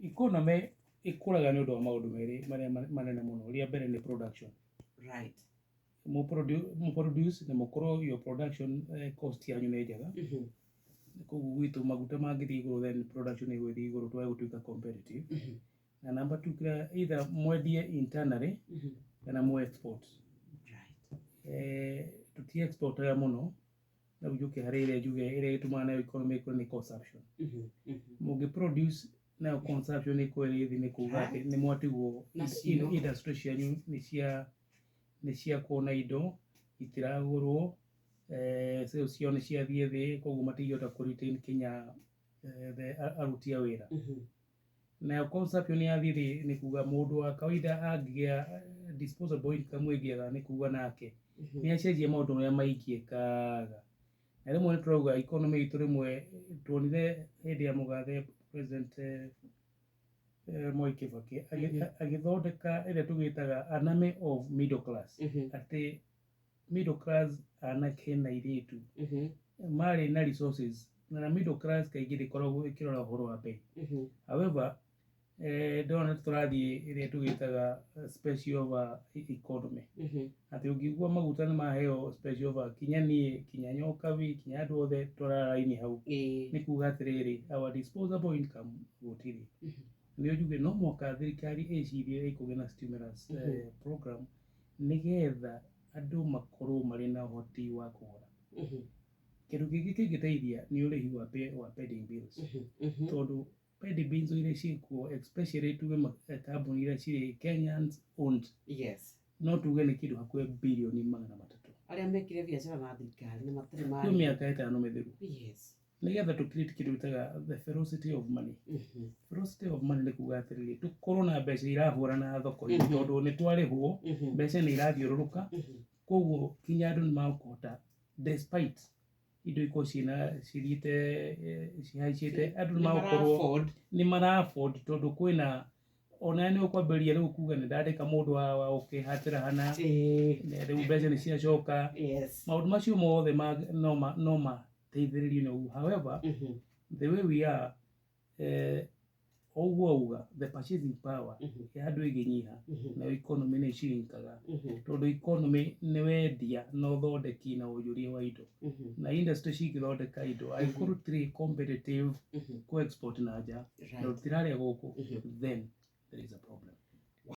Economy ĩkũraga nĩ ũndũ wa maũndũ merĩ marĩa manene mũno. Rĩa mbere nĩ production. Mũproduce na mũkorwo your production cost yanyu nĩ njega. Koguo gwitũ maguta mangĩthiĩ igũrũ, then production ĩgũthiĩ igũrũ, twage gũtuĩka competitive. Na number two, kĩrĩa either mwendie internally kana mũ export. Tũti exportaga mũno. Na rĩu njũke harĩ ĩrĩa njuge ĩrĩa ĩtũmaga nayo economy ĩkũre nĩ consumption. Mũngĩ produce nayo consumption ĩkorwo ĩrĩ thĩ, nĩ kuga atĩ nĩ mwatigwo Nacio. Industry cianyu nĩ cia kuona indo itiragũrwo, sales ciao nĩ ciathiĩ thĩ, koguo matingĩhota kũ retain kinya the aruti a wĩra. Nayo consumption yathiĩ thĩ nĩ kuga mũndũ wa kawaida angĩgĩa disposable income ĩngĩaga, nĩ kuga nake nĩ acenjia maũndũ marĩa maingĩ ekaga. Na rĩmwe nĩ tũrauga economy itũ, rĩmwe tuonire hĩndĩ ya mũgathe President Mwai Kibaki agĩthondeka ĩrĩa tũgĩtaga an army of middle class, atĩ middle class, anake na airĩtu marĩ na resources, na middle class kaingĩ ndĩkoragwo ĩkĩrora ũhoro wa bei. However, ndona tũrathiĩ ĩrĩa tũgĩtaga special offer economy, atĩ ũngĩigua maguta nĩ maheo special offer, kinya niĩ, kinya Nyokabi, kinya andũ othe tũrara raini hau. Nĩ kuga atĩrĩrĩ, our disposable income gũtirĩ. Nĩ njuge no mũhaka thirikari ĩcirie ĩkũgĩa na stimulus program nĩgetha andũ makorwo marĩ na ũhoti wa kũgũra. Kĩndũ kĩngĩ kĩngĩteithia nĩ ũrĩhi wa pending bills, tondũ pending bills iria ciĩkuo, especially tuge kambuni iria cirĩ Kenyans owned, no tuge nĩ kĩndũ hakuhĩ birioni 300. Arĩa mekire biacara na thirikari na matirĩ kwĩ marĩha. Mĩaka 5 mĩthiru. Nĩgetha tũ create kĩndũ gĩtaga the velocity of money. Velocity of money nĩ kuga atĩrĩrĩ, tũkorwo na mbeca irahũrana thoko-inĩ, tondũ nĩ twarĩhwo, mbeca nĩ irathiũrũrũka. Koguo kinya andũ nĩ makũhota, despite indo ikorwo ciĩna cithiĩte cihaicĩte, andũ nĩ magũkorwo Afford. Nĩ mara afford, tondũ kwĩna ona nĩ ũkwambĩrĩria rĩu kuga nĩ ndandĩka mũndũ wa gũkĩhatĩra hana, rĩu mbeca nĩ ciacoka. Maũndũ macio mothe no mateithĩrĩrio na ũguo. However, the way we are, o ũguo auga, the purchasing power ya andũ ĩngĩnyiha, nayo economy nĩ ĩcirinkaga, tondũ economy nĩ wendia na ũthondeki na ũiyũria wa indo. Na industry cingĩthondeka indo, angĩkorwo tũtirĩ competitive kũ export na nja na tũtirarĩa gũkũ, then there is a problem.